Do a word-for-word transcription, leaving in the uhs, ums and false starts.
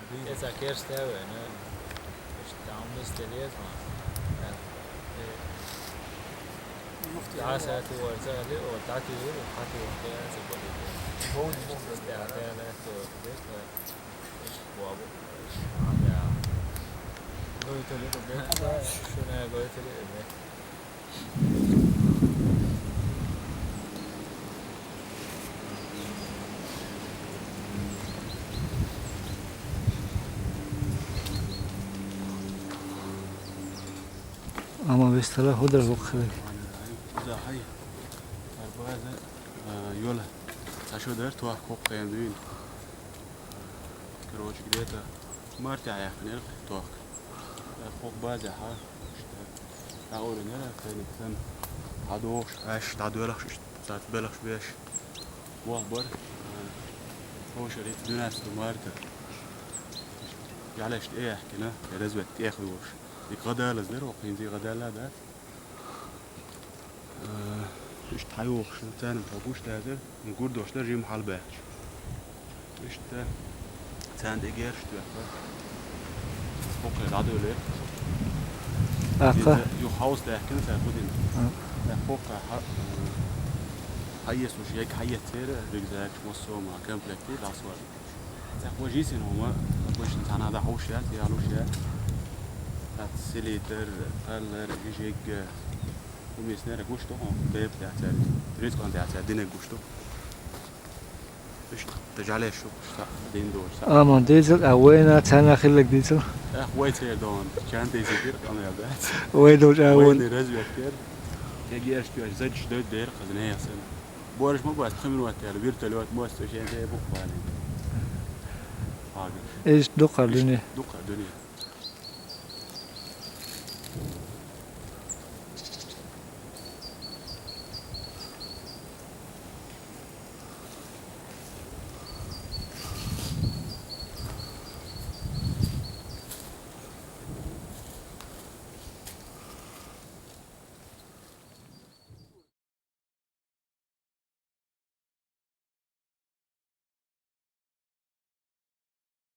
Эца керста вена. Иштта хӀама нисделла еза ма. Э, дӀасатуьйхира ца ли, о, дӀатуьйхира, хьатуьйхира, ца боли. Бон, бон. Иштта хӀама лаьтта, иштта. Иштта бобу. Хьада. Гойтули, гойтули, шуна гойтули, э. Амма вестала хӀудар ваххили. Иза хай. Арбаза, а, йола. Ца шо дар, тох кхокхен дуйн. Короче, где-то марте яхнер тох. Кхок база ха. Ауринера, тани сан. Хьадохуш, аш, дӀадоьлхуш, иштта, цац белхаш беш. Бох бар. Хошари двенадцатого марта. Ялаш тӀе яхкина, разведка тӀе хьуш. И гӀадалаз дер, о, хинзи гӀадала дац. Э, иштта хьайохуш, царна тхо гуш дазар, гурдош дар жим хьалбаьхча. Иштта царна тӀе герш тоьхна. Кхокхе дӀадоьле. Аха. Иза ю хаус даьхкина цар худин. А. Цар кхокхе хьа-, хьаесуш, яг хьаеццера, рюкзак, массо а ма комплект дӀасвар. Цхьа кхо жисина хӀума, обычно цхьана дӀахьуш яц, ялуш яц. Цхьа селитр, кхаллар, жижиг, хӀумиснера гуш ду хьуна, бепа тӀехьа цаьрга, рицкъан тӀехьа цаьрга динарг гуш ду. Иштта жӀалеш шу, ша дин долуш, ша. Амма дезал, а вайна царна хилларг дезал? Эх, вай цер дон, чан дезал дир, къамел дац. Вай долча а вай вон. Вайна разведка яр. Кегеш тюаш, зачш дой дер, хазне ясана. Борш ма бас, пхи минут яр, вертолёт, мост, шен де буквально. Хагаш. Иш дукха дуьне. Дукха дуьне.